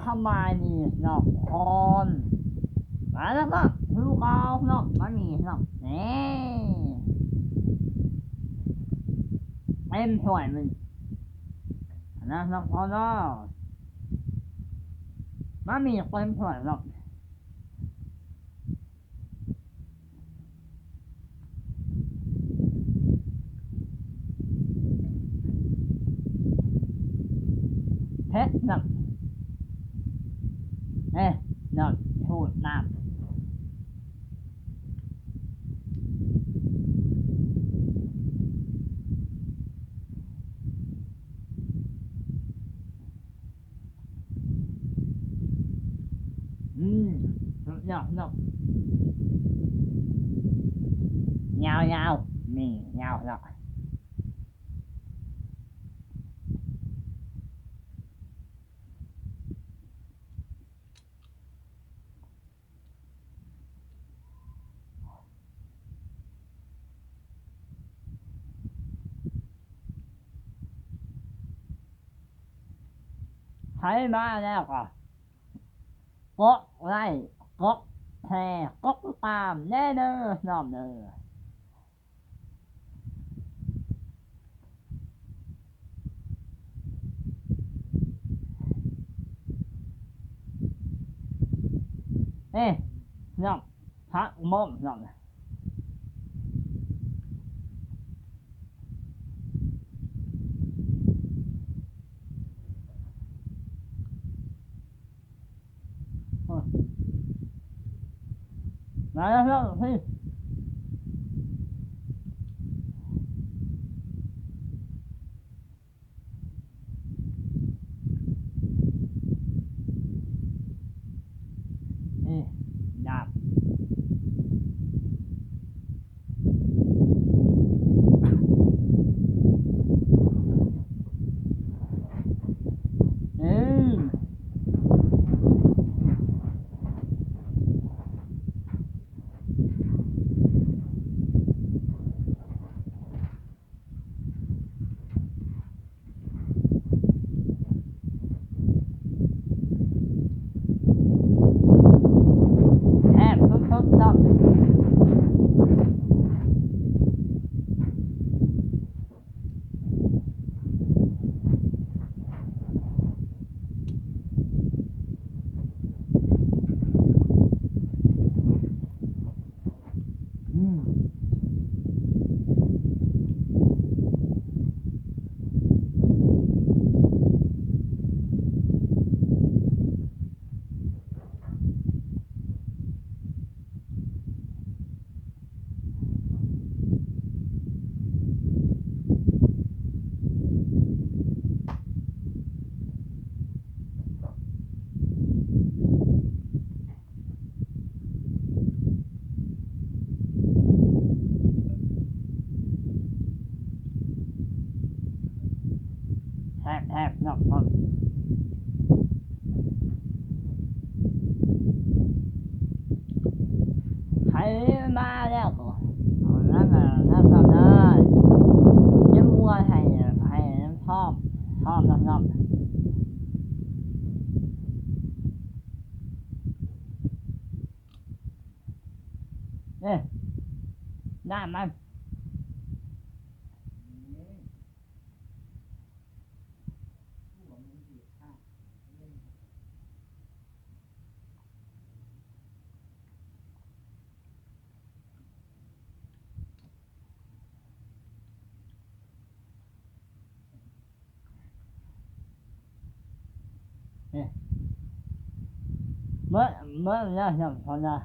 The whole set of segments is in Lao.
ສະບາຍດີເນາະທຸກຄົນ ມາແລ້ວເນາະ ຄືເກົ່າເນາະ ມາມີເນາະ ນີ້ ເຕັມຖ້ວຍມັນ ອັນນັ້ນເນາະ ເນາະ ມາມີເຕັມຖ້ວຍເນາະ. ເຜັດເນາະ ເອີ ເນາະ ສູດນ້ຳ ອືມ ສຸດຍອດເນາະ ຍາວໆ ນີ້ຍາວເນາະ. ໃຜມາແລ້ວກໍກົດໄລ້ ກົດແຊ ກົດຕິດຕາມແດ່ເດີ ນ້ອງເດີ. ເອີ ນ້ອງ ພະອຸມົງ ນ້ອງ. ມາແລ້ວ ພີ່ ນີ້ ດາບ. ແຮບສຸດໆ ເນາະ. ອືມ ແຮບໆ ເນາະ ໃຜມາແລ້ວກໍ ເອົານຳ ເອົານຳ ເອົານຳ ເກັບອວຍໃຫ້ ໃຫ້ພ້ອມ ພ້ອມນຳ ນຳ. ເອີ ນ້ຳມັນ ເອີ ເໝິດ ເໝິດແລ້ວ ສຳພັນນະ.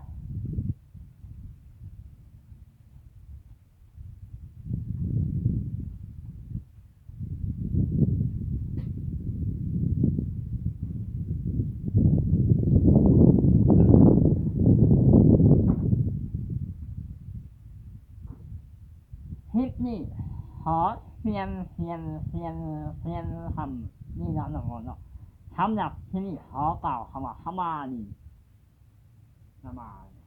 ຮີດນີ້ ຮອດຮຽນ ຮຽນ ຮຽນ ຮຽນ ຮຽນ ຮຳ ນີ້ເນາະ ເນາະ ເນາະ. ສຳລັບທີ່ນີ້ ຂໍກ່າວຄຳວ່າ ສະບາຍດີ ສະບາຍ.